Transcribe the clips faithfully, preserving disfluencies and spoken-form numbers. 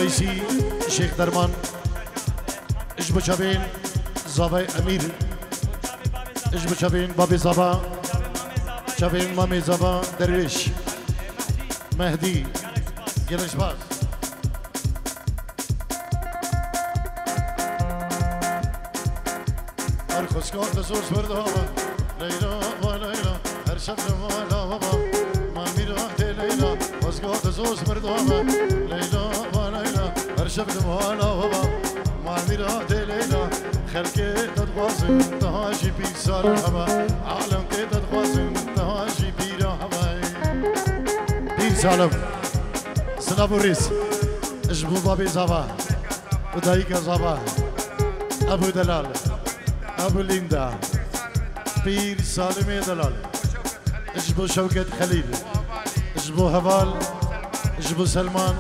Sî Şêx Derman, ji bo çavên Zavay Emîr, ji bo çavên Babê Zava, çavên Mamê Zava, Derwêş, Mehdî, gelek spas. Her xwezka te zor ji ber dame. Leyla va Leyla, her şev li mala we ba. Ma mîra tê Leyla, xwezka te zor ji ber dame. Leyla va Leyla, her şev li mala we ba. Ma mîra tê Leyla, xelkê te dixwazin, teha jî pîr sal hebe. Alem tê te dixwazin, teha jî pîra hebe. Pîr Salim, silav û rêz ji bo babê Zava û dayika Zava, Ebû Delal, Ebû Lînda, Pîr Salimê Delal, ji bo Şewket Xelîl, ji bo Heval, ji bo Selman,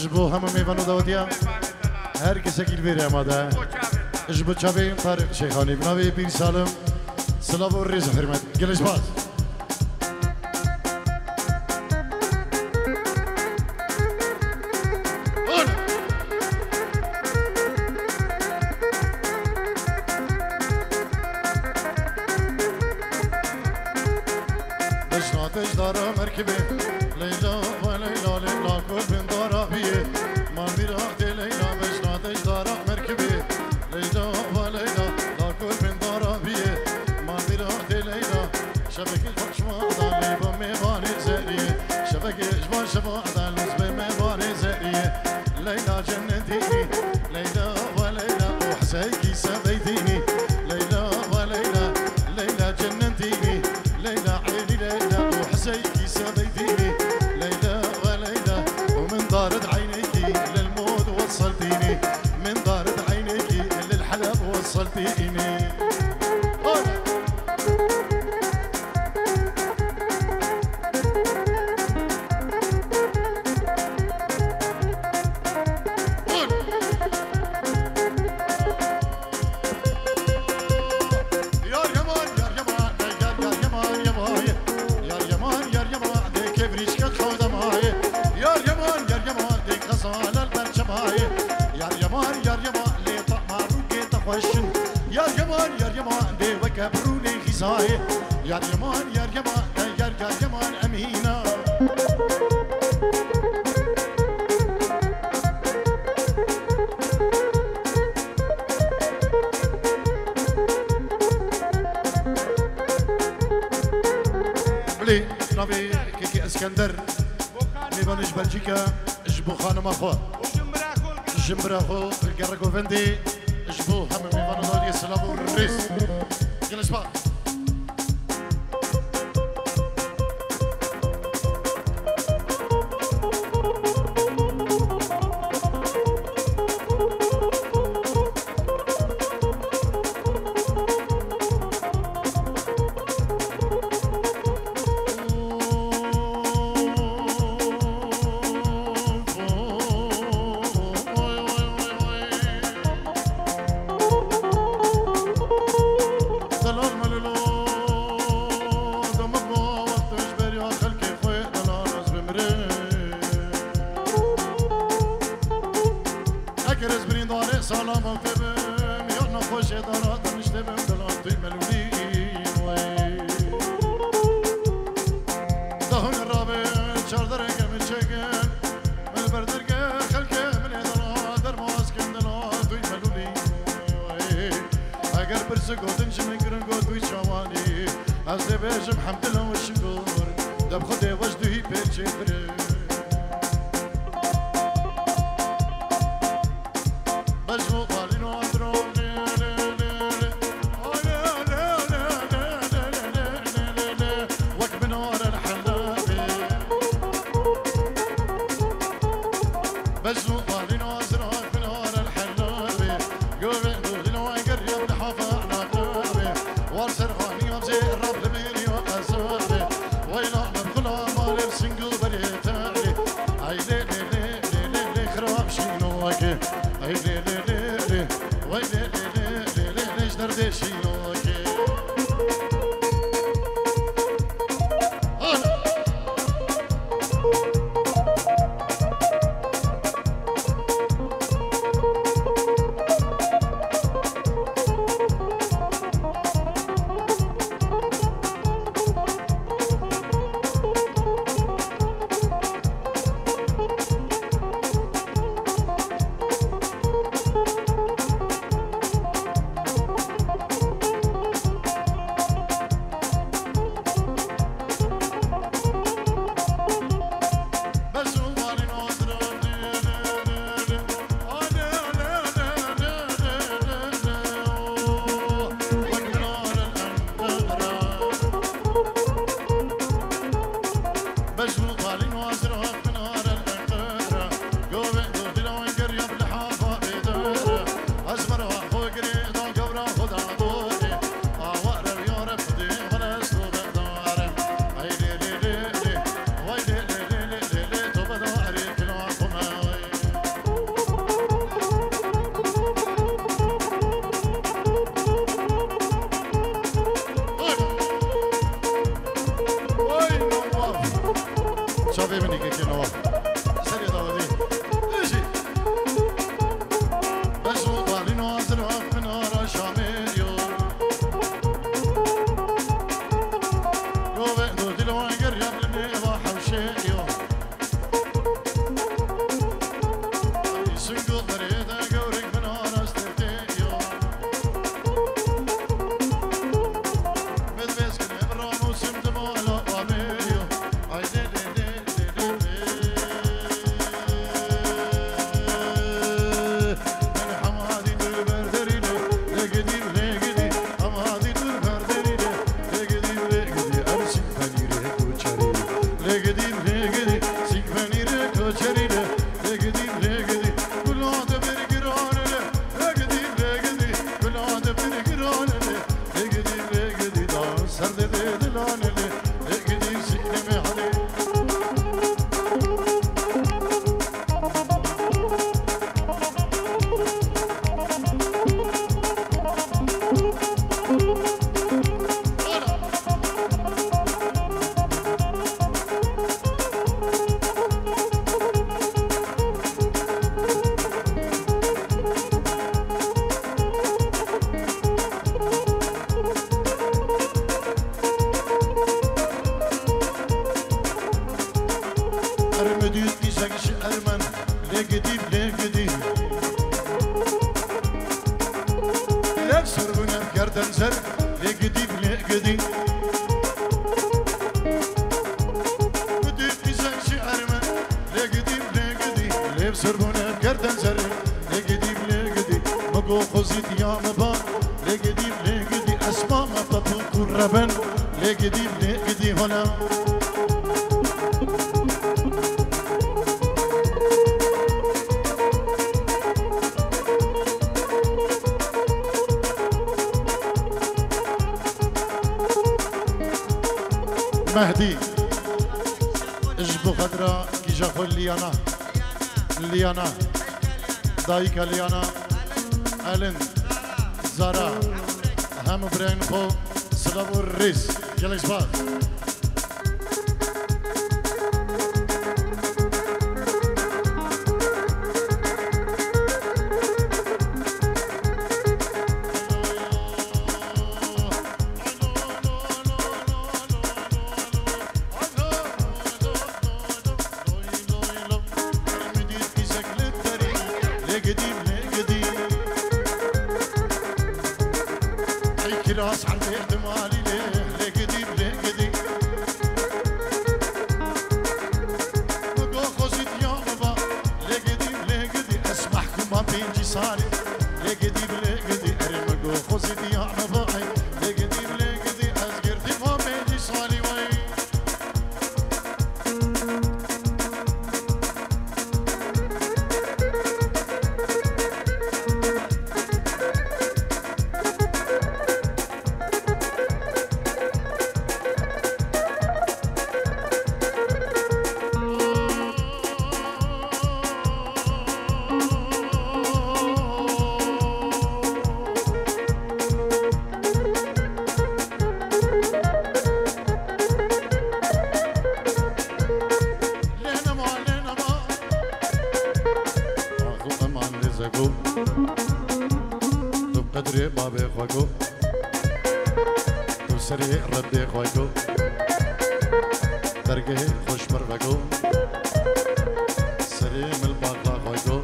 ji bo hemû mêvan û dawetiyan, her kesekî li vê re amade, ji bo çavên Tariq Şêxanî, bi navê Pîr Salim, silav û rêz û hurmet. Gelek spas. Bejna te ji dara merkibê, Leyla ve Leyla, Leyla ku bin dara biyê. Ma mîra tê Leyla, bejna te ji dara merkibê, Leyla ve Leyla, la ku bin dara biyê. Ma mîra tê Leyla, şevekî xweş ma da lê bi mêvanê zeriyê. Şevekî ji van şeva da lûz bi mêvanê zeriyê. Leyla cennetînî, Leyla ve Leyla, û Huseynkî sebeytînî. Leyla ve Leyla, Leyla cennetînî, Leyla eynî Leyla, û Huseynkî sebeytînî. Leyla ve Leyla, û min darid eynekî lil mod weseltînî. Min darid eynekî lil Heleb weseltînî. Yar yaman, yar yaman, yar, yar yaman, yaman. Yar yaman, yar yaman, dê kevrîşket xew de maye. Yar yaman, yar yaman, dê xezalel berçemaye. Yar yaman, yar yaman, lê tahma rûkê te xweşin. Yar yaman, yar yaman, dê weke birûnê xîzaye. Yar yaman, yar yaman, yar, yar yaman, Emîna. Bilê navê Kekê Eskender, mêvanê ji Belçîka, ji bo xanima xwe, ji bira xwe li gere govendê, ji bo hemû mêvanan dariyê silav û rêz. Gelek spas. Delal melilo, demir ma wextê ji beriya xelkê xwe delal ez bimirim. Eger ez birîndarê salama te bim, ya nexweşê dara te niştê bim, delal tu yî melûlî wê. Dahûn rabe çardereke min çêkin, min li ber derge xelkê min ê dela dermas kin, delal tu yî melûlî wê. Eger pirsik gotin ji min kirin got wî çawanî, ez dê bêjim hemdila û şikur, deb Xwedê weş duhî pê çêkirin. Bejno balîno adro, lê, lê, lê, lê. Ay, lê, lê, lê, lê, lê, lê, lê, lê, lê, lê. Wek minare li helabê. Bejno balîno azra, minare li helabê. Govê dûrîno eger yab li hafa anaqabê. War ser xanî yab zê rab li mêriya ezabê. Weyla min xula malê singû berê te'lê. Ay, lê, lê, lê. Lê, lê, lê, xirab şînokê. Ey, lê, lê, lê, lê. Wey, lê, lê, lê, lê, lê, lê, ji derdê şînokê. Ana. Ermen, lê gidî, lê gidî. Lev ser bûne gerden zer, lê gidî, lê gidî. Gidî qîzek ji ermen, lê gidî, lê gidî. Lev ser bûne gerden zer, lê gidî, lê gidî. Mi go xozî diya mi ba, lê gidî, lê gidî. Esma me te tu kurre ben, lê gidî, lê gidî hola. Mehdî, ji bo xetra kîja xwe Liyana, Liyana, dayika Liyana, Elin, Zara, hemû birayên xwe, silav û rêz. Gelek spas. Kiraz herdê dimalî lê, lê gidî, lê gidî. Bi go xozî diya mi va, lê gidî, lê gidî. Ez mehkûma pêncî salî, lê gidî, lê gidî. Erê mi go xozî diya mi va, lê gidî, lê gidî. Ez girtî ma pêncî salî vay. Lê nema, lê nema. Axo eman lê zego. Tu qedrê bavê xwe go. Tu serê Rebbê xwe go. Dergehê xweş perve go. Serê milbaxa xwe go.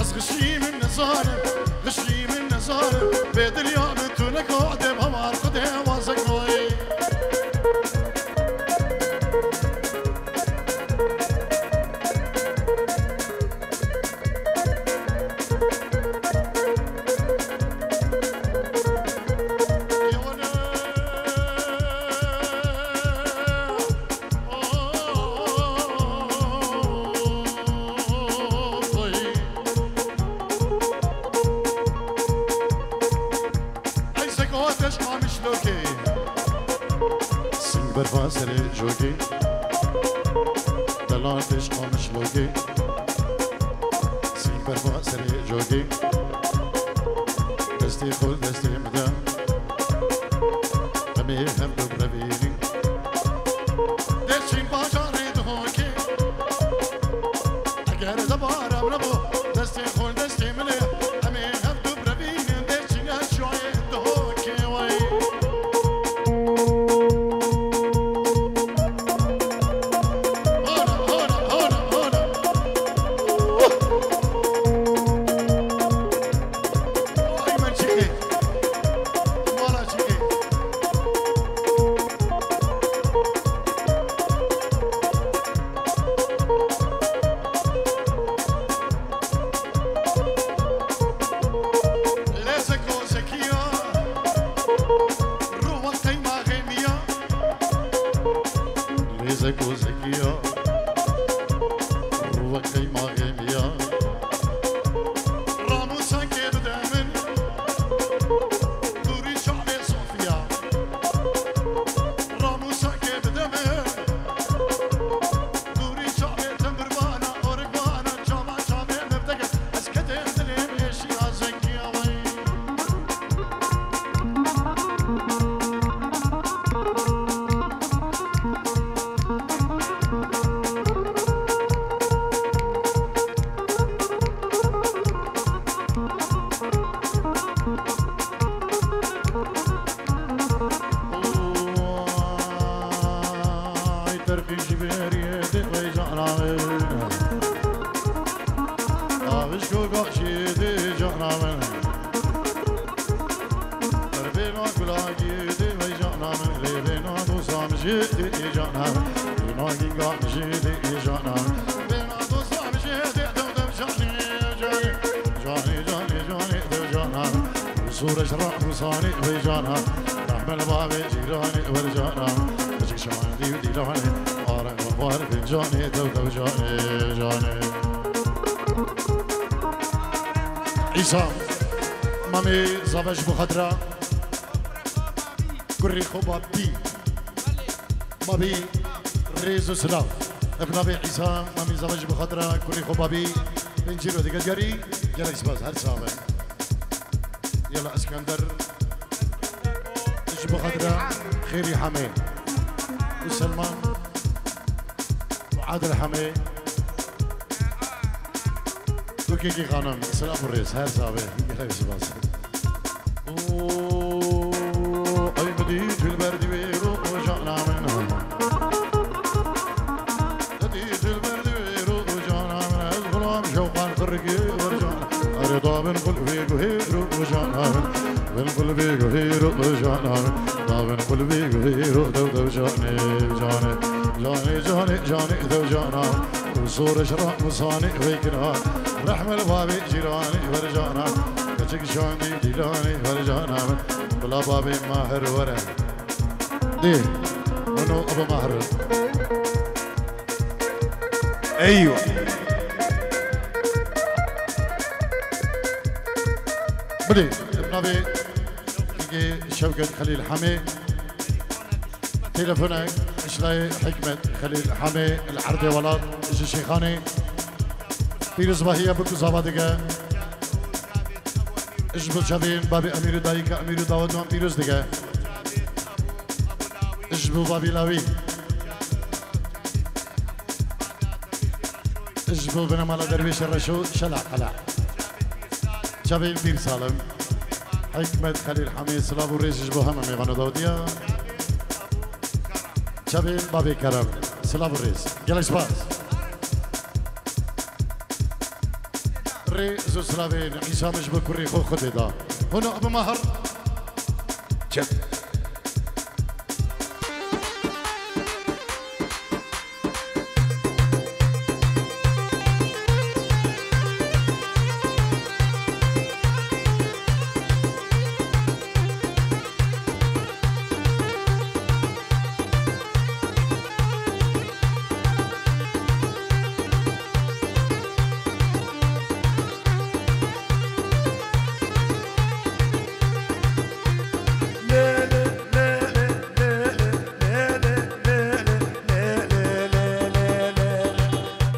Ez xişî min nizanim, xişî min nizanim. Bê dilya min tu neka dê bawar Xwedê waze koyê. Ey seko ateş qamiş lokê. Sîng berfa serê jogê. Delal ateş qamiş lokê. Sîng berfa serê jogê. Destê xwe destê min de. Em ê hev du birevînî. Destçîn bajarê dihokê. Eger de baram nebû, destê xwe destê min e. Em ê hev du birevînin, destçîn ya şoyê dihokê wey. Hona, hona, hona, hona. Ay, merçikê. Mala çikê. Lê zeko zekiya, ruwa qeyma xêmiya. Lê zeko zekiya, ruwa qeyma xêmiya. Ramûsakê bide min, dûrî çavê Sofiya. Ramûsakê bide min, dûrî çavê tembirbana, origbana, çava çavê mevdege. Ez ketêm dilê mêşiya zekiya wey. Gulgak jî dê cana min. Rêvêna gulakî dê vey cana min. Rêvêna dosan jî dê cana min. Rêvêna gîngan jî dê cana min. Rêvêna dosan jî dê dew dew canê, canê. Canê, canê, canê dew cana min. Sûreş ra dosanê vey cana min. Rehme li bavê cîranê wer cana min. Biçik şandî û dîlanê. Are xwar fincanê dew dew canê, canê. Îsa, mamê zave ji bo xatira kurê xwe babî. Babî, rêz û silav. Ev navê Îsa, mamê zave ji bo xatira kurê xwe babî. Pêncî ro dike diyarî, gelek spas, her sax be. Yala Eskender. Ji bo xatira Xêrî Hemê û Selman û Adil Hemê û Kekî Xanim, silav û rêz, her sax be, gelek spas. Û ey min dî tu li ber dî wê rojana min. Dî tu li ber dî wê rojana min, ez xulam şewqan xirkê wercan. Erê da bin qulbê guhê rojana min. Bin qulbê guhê rojana min. Da bin qulbê guhê ro dew dew canê, canê. Canê, canê, canê dew cana min. Û sor ji ra misanê vê kira. Rehme li bavê cîranê vercana min. Keçik şandî dîlanê vercana min. Bila babê Mahir were. Dê, hûn û Ebu Mahr. Eywa. Bilê, bi navê Kekê Şevket Xelîl Hemê. Telefonek, ji layê Hikmet Xelîl Hemê, li erdê welat, ji Şêxanê. Pîrozbahiya bi ku zava dike. Ji bo çavên babê Emîr û dayika Emîr û dawet wan pîroz dike. Ji bo babî Lawî. Ji bo binemala dervêşê Reşo Şela Qela. Çavên Pîr Salim. Hikmet Xelîl Hemî, silav û rêz ji bo heme mêvana dawetiya. Çavên babê Kerem. Silav û rêz. Gelek spas. Rêz û silavên Îsa min ji bo kurê xwe Xwedê da. Hûn û Ebu Mahir. Çek.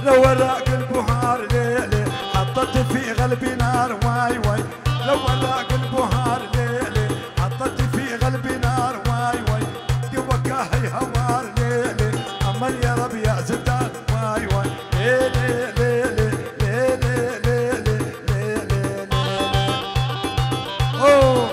لو وراك البحار ليلي حطت في قلبي نار، واي واي. لو وراك البحار ليلي حطت في قلبي نار، واي واي. دي وكا هي هوار ليلي، أمر يا رب يا ستار، واي واي. ليلي، ليلي، ليلي، ليلي، ليلي، ليلي. أوه.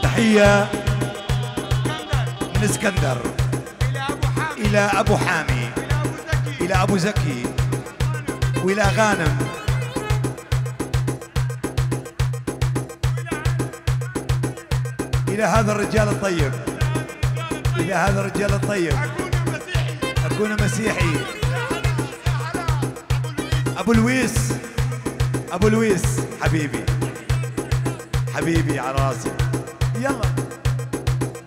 تحية من اسكندر إلى أبو حامي، إلى أبو زكي، وإلى غانم. إلى هذا الرجال الطيب. إلى هذا الرجال الطيب. أكون مسيحي. أبو لويس. أبو لويس. حبيبي. حبيبي على راسي. يلا.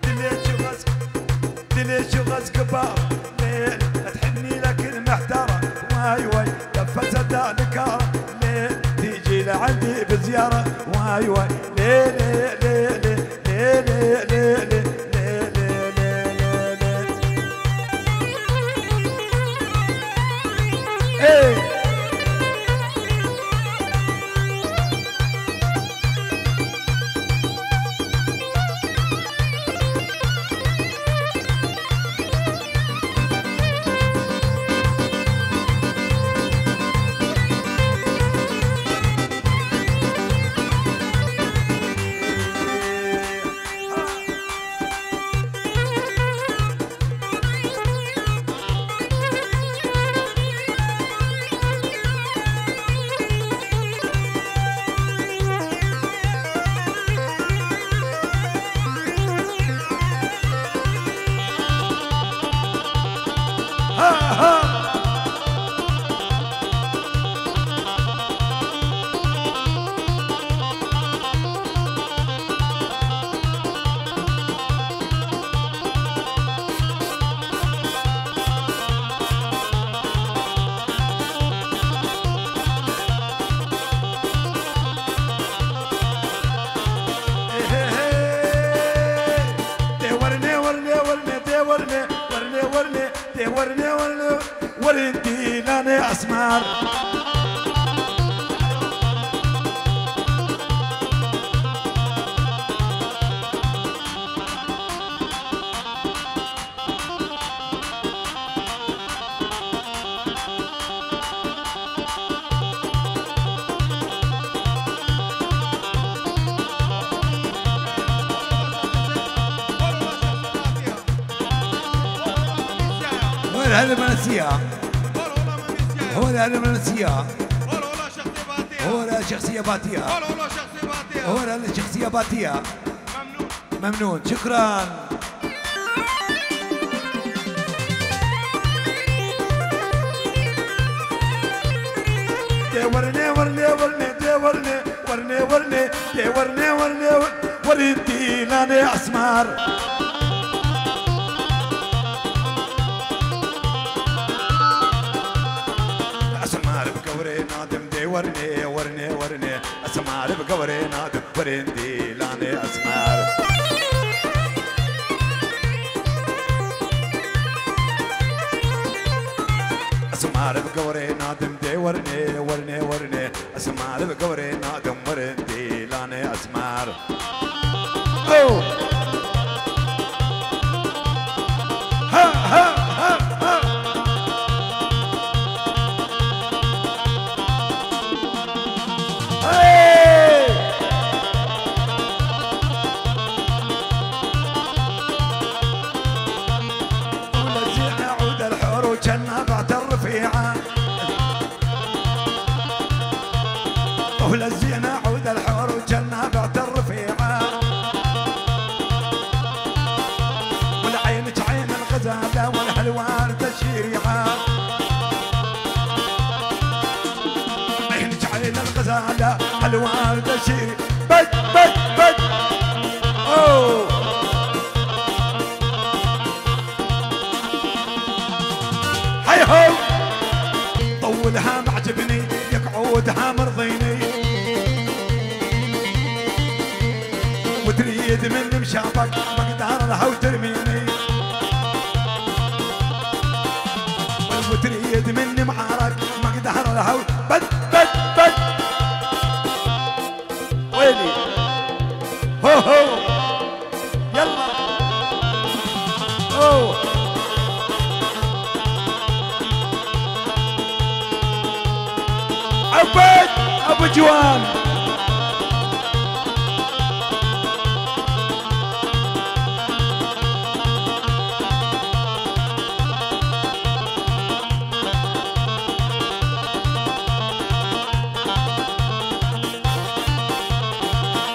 دليل شو غزك. دليل شو غزك باب. ليل. تحني لك المحتارة. واي واي. لفت سدى نكارة. ليل. تيجي لعندي بزيارة. واي واي. ليل، ليل، ليل. ليل، ليل، ليل. ليل، ليل، ليل، ليل. إيه. Ha, ha. Ê, hê, hê. Tê werne, werne, werne, tê werne, werne, werne, tê werne, werne, werin dîlanê esmer. Hora hele menesiya. Hora hele menesiya. Hora şexsiye batiya. Hora hele şexsiye batiya. Memnun. Şükran. Tê werne, werne, werne, tê werne, werne, werne, tê werne, werne, werne, werin dîlanê esmer. Esmer bi gewrê nadim dê werne, werne, werne. Esmer bi gewrê nadim, werin dîlanê esmer. Esmer bi gewrê nadim dê werne, werne, werne. Esmer bi gewrê nadim, werin dîlanê esmer. Oh! Ha, ha, ha, ha! Hey! ولزينا عود الحور وجنبات الرفيعة. ولزينا عود الحور وجنبات الرفيعة. والعين عين الغزالة والهلوارد الشريعة. عينك عين الغزالة، الوردة شيري. بد، بد، بد. أوه. هاي هو. طولها معجبني، يقعودها مرضيني. وتريد مني مشابك، مقدار لها وترميني. وتريد مني معارك، مقدار لها و-، بد، بد، بد. ويلي. هو، هو. يلا. أوه. عبيد أبو جوان.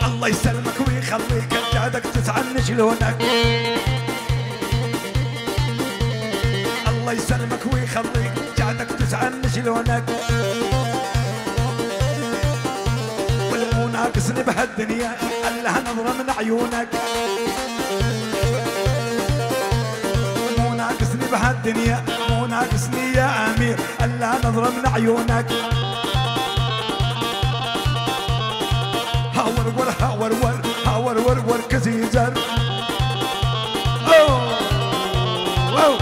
الله يسلمك ويخليك، جادك تسعن شلونك. الله يسلمك ويخليك، جعلك تسألني شلونك. والمو ناقصني بهالدنيا إلا نظرة من عيونك. مو ناقصني بهالدنيا، مو ناقصني يا أمير إلا نظرة من عيونك. هاور ور، هاور ور، هاور ور ور كزيزر. أوه، أوه.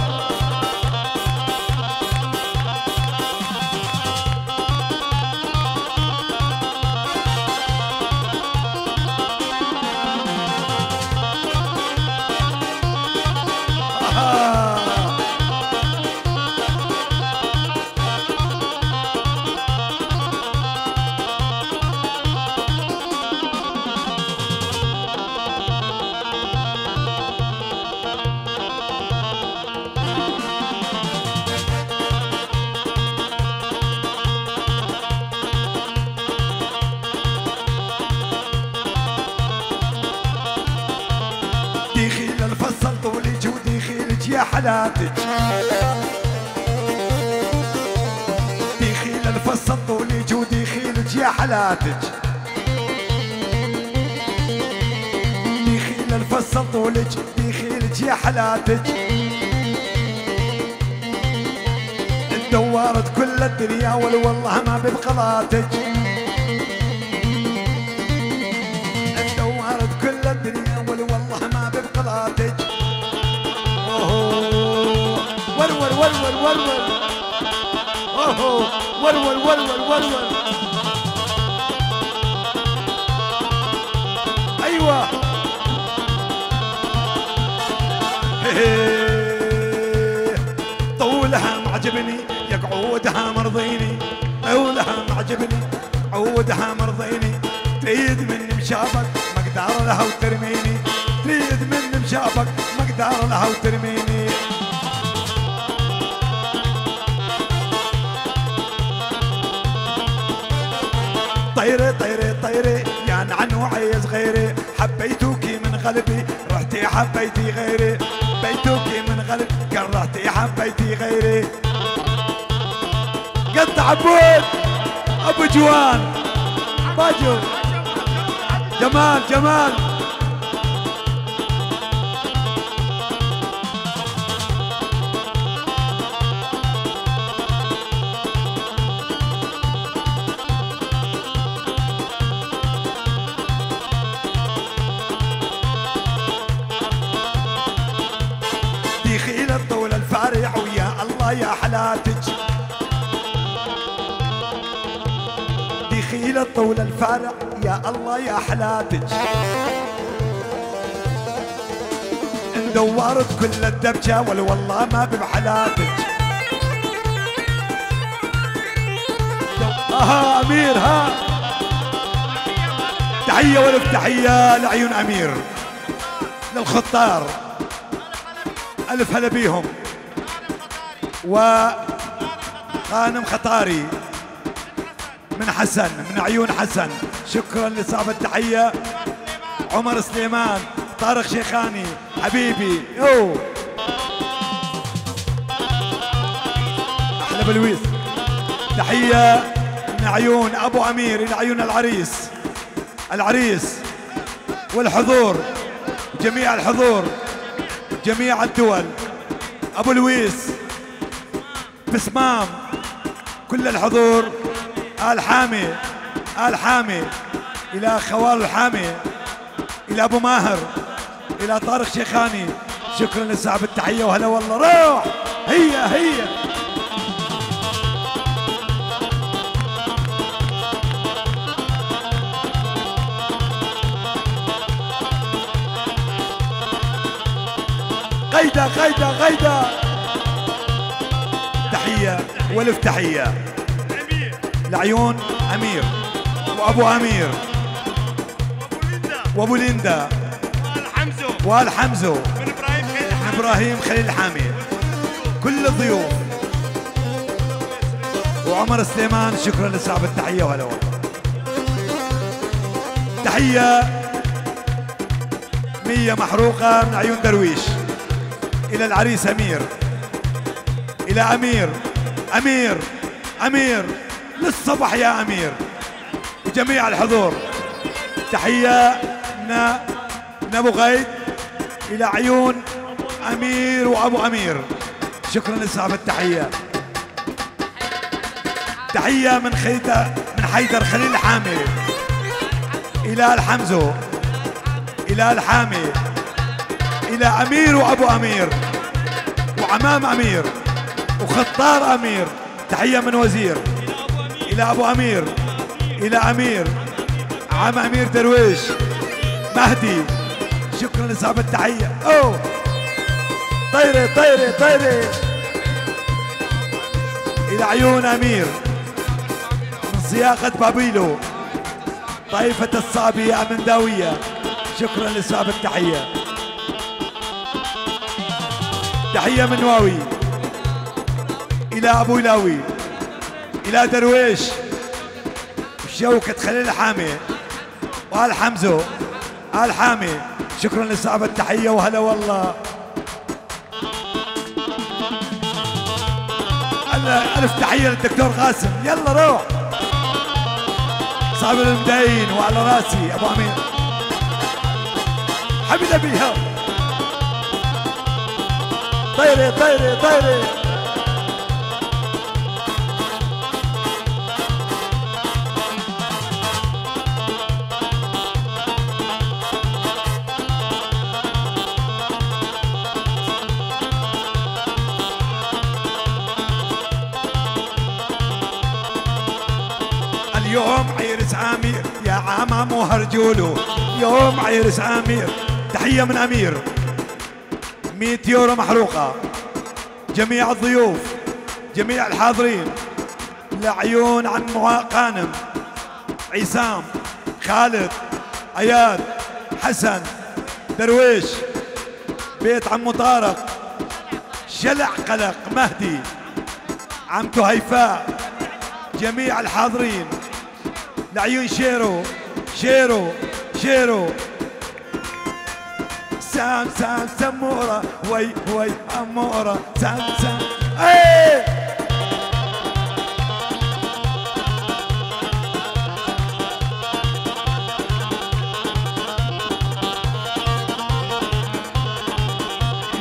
دخيل الفصل طولك ودخيلك يا حلاتك. فصلت لك ودخيلك يا حلاتك. دخيل الفصلت لك، دخيلك يا حلاتك. دورت كل الدنيا ول والله ما ببقلاتك. دورت كل الدنيا ول والله ما ببقلاتك. أوهو. ورور، ورور، ورور. أوهو. ورور، ورور، ورور. أيوة. طولها معجبني، يا قعودها مرضيني. طولها معجبني، عودها مرضيني. تريد من مشابك، مقدار لها وترميني. تريد من مشابك، مقدار لها وترميني. طيري، طيري، طيري، يا نعنوعي يا صغيري. حبيتوكي من قلبي، رحتي حبيتي غيري. حبيتوكي من قلبي، كرهتي حبيتي غيري. قط عبود، أبو جوان، باجو، جمال، جمال. دخيل الطول الفارع ويا الله يا حلاتك. دخيل الطول الفارع يا الله يا حلاتك. دورت كل الدبجة ول والله ما ببحلاتك. أها أمير، ها. تحية والف تحية لعيون أمير، للخطار. ألف هلا بيهم. وغانم خطاري. من حسن، من عيون حسن. شكرًا لصاحب التحية. عمر سليمان، طارق شيخاني، حبيبي. يو. أحلى بلويس. تحية من عيون أبو أمير إلى عيون العريس. العريس والحضور، جميع الحضور، جميع الدول. أبو لويس. بسمام، كل الحضور، آل حامي، آل حامي، إلى خوال الحامي، إلى أبو ماهر، إلى طارق شيخاني. شكرًا لصاحب التحية، وهلا والله، روح، هي، هي. غيدة، غيدة، غيدة. تحية والف تحية لعيون أمير وأبو أمير وأبو ليندا وآل حمزو من إبراهيم خليل حامي. كل الضيوف وعمر سليمان، شكرًا لصاحب التحية، وهلا والله. تحية مية محروقة من عيون درويش. إلى العريس أمير. إلى أمير. أمير. أمير. للصبح يا أمير. وجميع الحضور. تحية من، من أبو غيد إلى عيون أمير وأبو أمير. شكرًا لصاحب التحية. تحية من خيدر، من حيدر خليل حامي إلى الحمزو، إلى الحامي، إلى أمير وأبو أمير وعمام أمير وخطار أمير. تحية من وزير إلى أبو أمير، إلى أمير، عم أمير درويش، مهدي. شكرًا لصاحب التحية. أوه. طيري، طيري، طيري. إلى عيون أمير من سياقة بابيلو، طائفة الصابية من داوية. شكرًا لصاحب التحية. تحية من واوي إلى أبو لاوي، إلى درويش، شوكة خليل حامي، وآل حمزو، آل حامي. شكرًا لصاحب التحية، وهلا والله. ألف تحية للدكتور قاسم. يلا روح. صابر المدين وعلى راسي أبو أمين. حبيب أبي، ها. طيري، طيري، طيري. اليوم عرس أمير، يا عمام وهرجولو. يوم عرس أمير. تحية من أمير. مية يورو محروقة. جميع الضيوف، جميع الحاضرين، لعيون عم غانم، عصام، خالد، اياد، حسن، درويش، بيت عمو طارق، شلع قلق، مهدي، عمتو هيفاء، جميع الحاضرين، لعيون شيرو، شيرو، شيرو. سام، سام، سمورة، وي، وي، أمورة، سام، سام. إيه!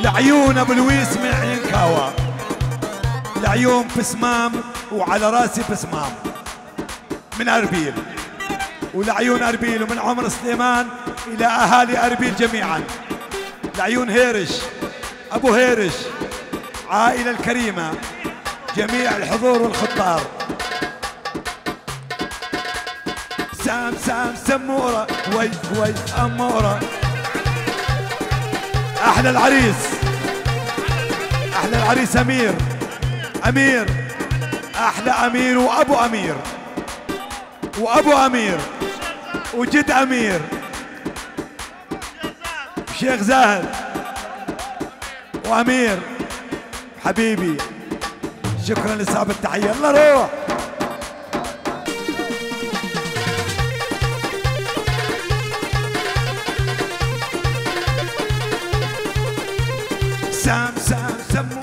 لعيون أبو لويس من عين كاوا. لعيون بسمام، وعلى راسي بسمام. من أربيل، ولعيون أربيل، ومن عمر سليمان إلى أهالي أربيل جميعًا. لعيون هيرش، أبو هيرش، عائلة الكريمة، جميع الحضور والخطار. سام، سام، سمورة، وي، وي، أمورة. أحلى العريس، أحلى العريس أمير، أمير، أحلى أمير وأبو أمير. وأبو أمير وجد أمير وشيخ زاهد وأمير حبيبي. شكرًا لصاحب التحية. الله روح. سام، سام، سمو،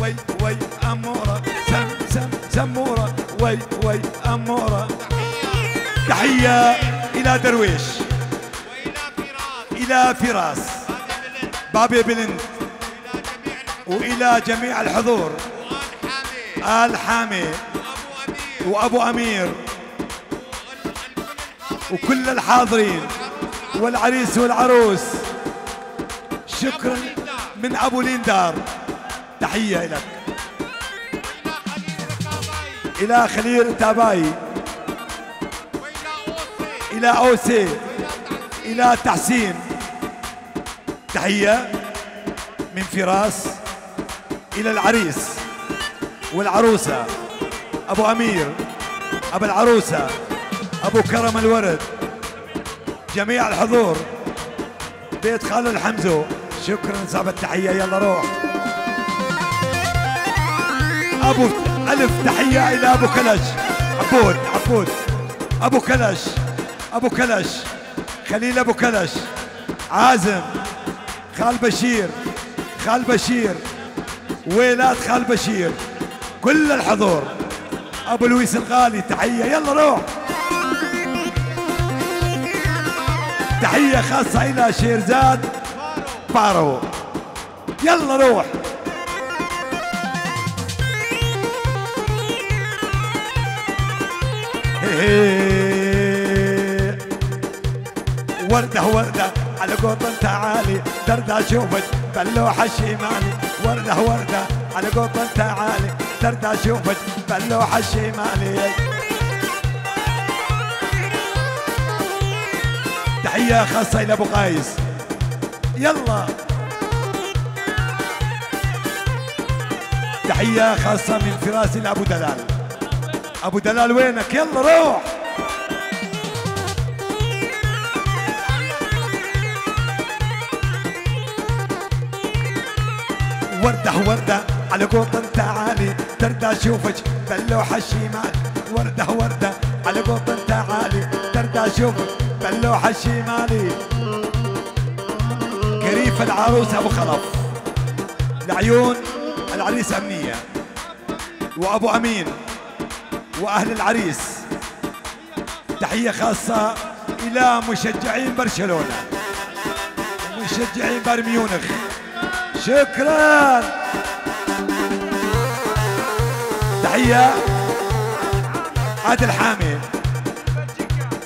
وي، وي، أمورة. سام، سام، سمورة، وي، وي، أمورة. تحية إلى درويش، إلى فراس، بابي بلند، وإلى جميع الحضور، آل حامي، وأبو أمير، وكل الحاضرين، والعريس والعروس. شكرًا من أبو ليندار. تحية إلك. إلى خليل تاباي. إلى أوسي. إلى تحسين. تحية من فراس إلى العريس والعروسة، أبو أمير، أبو العروسة، أبو كرم الورد، جميع الحضور. بيت خالو الحمزو، شكرًا صاحب التحية، يلا روح. أبو ألف تحية إلى أبو كلش. عبود، عبود. أبو كلش، أبو كلش. خليل أبو كلش. عازم. خال بشير. خال بشير. ويلات خال بشير. كل الحضور. أبو لويس الغالي، تحية. يلا روح. تحية خاصة إلى شيرزاد بارو. يلا روح. هي هي. وردة وردة على قوط انت عالي، دردة شوفت بلوحة شمالي. وردة وردة على قوط انت عالي، دردة شوفت بلوحة شمالي. تحية خاصة إلى أبو قايس. يلا. تحية خاصة من فراس لأبو دلال. أبو دلال وينك؟ يلا روح. وردة وردة على قوط انت عالي، تردى شوفك باللوحة الشمال. وردة وردة على قوط انت عالي، تردى شوفك باللوحة الشمالي. قريف العروس أبو خلف، لعيون العريس أمنية. وأبو أمين وأهل العريس. تحية خاصة إلى مشجعين برشلونة ومشجعين بايرن ميونخ. شكرا. تحية عادل حامي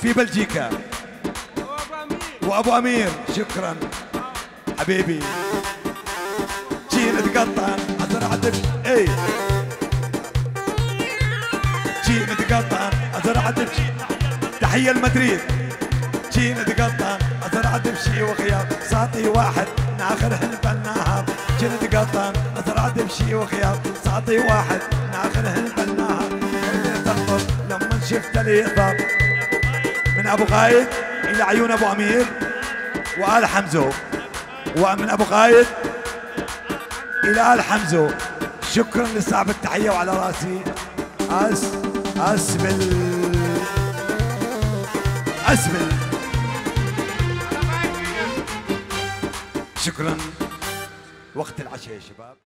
في بلجيكا. وأبو أمير، شكرا حبيبي. Çî nidgatan, ez radiv, ey. Çî nidgatan, ez radiv. تحية لمدريد. Çî nidgatan, ez radiv şî û xiyar. Saetî wahid naxir hin ben nahar. Çî nidgatan, ez radiv şî û xiyar. Saetî wahid naxir hin ben nahar. لما شفت الهضاب من أبو غايد إلى عيون أبو أمير وآل حمزو. ومن أبو غايد إلى آل حمزو. شكرا لصاحب التحية وعلى راسي. أس-، أسبل. أسبل. شكرا. وقت العشاء يا شباب.